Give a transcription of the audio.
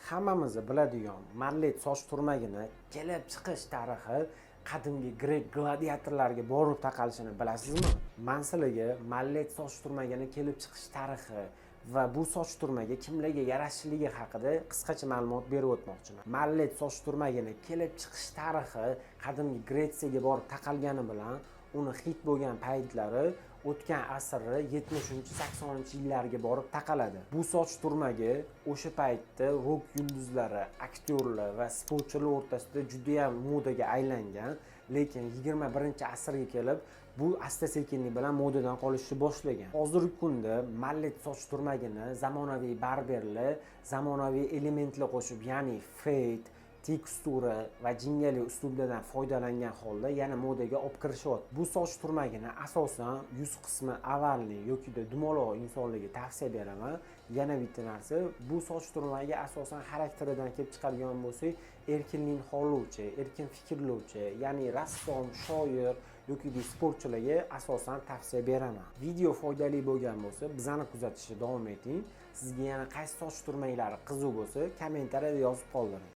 Hammamiz biladigan mallet soch turmagini kelib chiqish tarixi qadimgi grek gladiatorlariga borib taqalishini bilasizmi? Man sizlarga mallet soch turmagini kelib chiqish tarixi va bu soch turmagi kimlarga yarashishligi haqida qisqacha ma'lumot berib o'tmoqchiman. Mallet soch turmagini kelib chiqish tarixi qadimgi Gretsiyaga borib taqalgani bilan uni xit bo'lgan paytlari o'tgan asrni 70-80-yillarga borib taqaladi. Bu soch turmagi o'sha paytda rok yulduzlari, aktyorlar va sportchilar o'rtasida judayam modaga aylangan, lekin 21-asrga kelib bu asta sekinlik bilan modadan qolishni boshlagan. Hozirgi kunda mallet soch turmagini zamonaviy barberlar zamonaviy elementlar qo'shib, ya'ni fade, tekstura va jingali uslublardan foydalangan holda yana modaga olib kirishyapti. Bu soch turmagini asosan yuz qismi овальный yokida dumaloq insonlarga tavsiya beraman. Yana bitta narsa, bu soch turmagi asosan xarakteridan kelib chiqadigan bo'lsak, erkinlikni xohlovchi, erkin fikrlovchi, ya'ni rassom, shoir yoki sportchilarga asosan tavsiya beraman. Video foydali bo'lgan bo'lsa, bizani kuzatishda davom eting. Sizga yana qaysi soch turmaklari qiziq bo'lsa, kommentariyada yozib qoldiring.